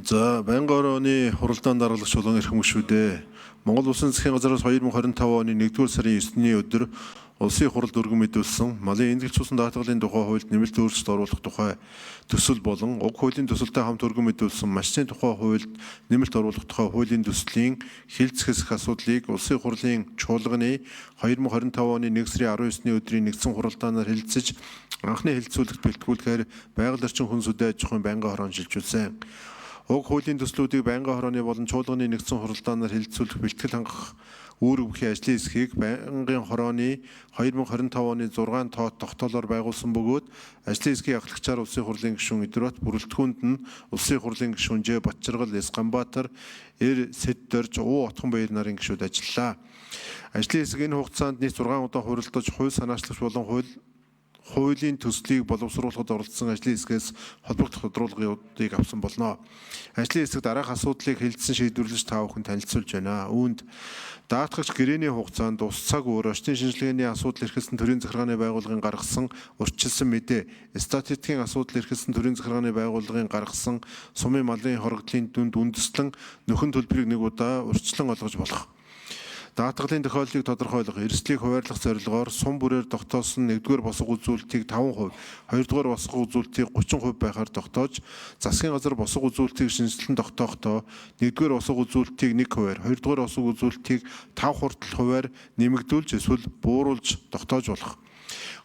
За, байнгын орооны хуралдаан даргалагч болон эрхэм гишүүдээ. Монгол Улсын засгийн газраас 2025 оны 1-р сарын 9-ний өдөр Улсын их хурлд өргөн мэдүүлсэн малын эндэгч цусан даатгалын тухай хуульд нэмэлт өөрчлөлт оруулах тухай төсөл болон уг хуулийн төсөлтэй хамт өргөн мэдүүлсэн машины тухай хуульд нэмэлт оруулах тухай хуулийн төслийн хэлц хэсэх асуудлыг Улсын их хурлын чуулганы 2025 оны 1 сарын 19-ний өдрийн нэгдсэн хуралдаанаар хэлэлцэж анхны хэлэлцүүлэгт бэлтгүүлэхээр байгаль орчин хүн сүдэ аж ахуйн байнгын хороонд шилжүүлсэн. Уг хуулийн төслүүдийг байнгын хорооны болон чуулганы нэгдсэн хуралдаанаар хэлэлцүүлэх бэлтгэл хангах үүрэг бүхий ажлын хэсгийг байнгын хорооны 2025 оны 6 тоот тогтоолоор байгуулсан бөгөөд ажлын хэсгийн ахлагчаар Улсын хурлын гишүүн Эдвард бүрэлдэхүүнд нь Улсын хурлын гишүүн Ж Батчаргал, С Ганбаатар, Эр Сэддорж, Уу Отхон-Баяр нарын гишүүд ажиллалаа. Ажлын хэсэг энэ хугацаанд нийт 6 удаа хуралдаж хууль санаачлагч болон хуулийн төслийг боловсруулахад оролцсон ажлын хэсгээс холбогдох тодруулгуудыг авсан болно. Ажлын хэсэг дараах асуудлыг хэлэлцэн шийдвэрлэж та бүхэн танилцуулж байна. Үүнд даатгагч гэрээний хугацаанд ус цаг үр орчны шинжилгээний асуудал эрхэлсэн төрийн захиргааны байгууллагын гаргасан урьдчилсан мэдээ, статистикийн асуудал эрхэлсэн төрийн захиргааны байгууллагын гаргасан сумын малын хорогдлын дүнд үндэслэн нөхөн төлбөрийг нэг удаа урьдчилан олгож болох. Даатгалын тохиолдлыг тодорхойлох, эрсдлийг хуваарлах зорилгоор сум бүрээр тогтоосон 1-р босго үзүүлэлтийг 5%, 2-р босго үзүүлэлтийг 30% байхаар тогтоож, засгийн газар босго үзүүлэлтийг шинэчлэн тогтоохдоо 1-р босго үзүүлэлтийг 1%, 2-р босго үзүүлэлтийг 5 хүртэл хувиар нэмэгдүүлж эсвэл бууруулж тогтоож болох.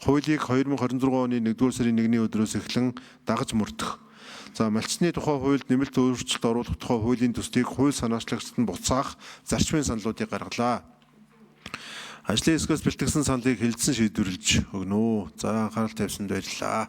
Хуулийг 2026 оны 1-р сарын 1-ний өдрөөс эхлэн дагаж мөрдөх. За, малчны тухай хуульд нэмэлт өөрчлөлт оруулах тухай хуулийн төслийг хууль санаачлагчид нь буцаах зарчмын саналуудыг гаргалаа. Ажлын хэсгээс бэлтгэсэн саналыг хэлэлцэн шийдвэрлэж өгнө. За, анхаарал тавьсанд баярлалаа.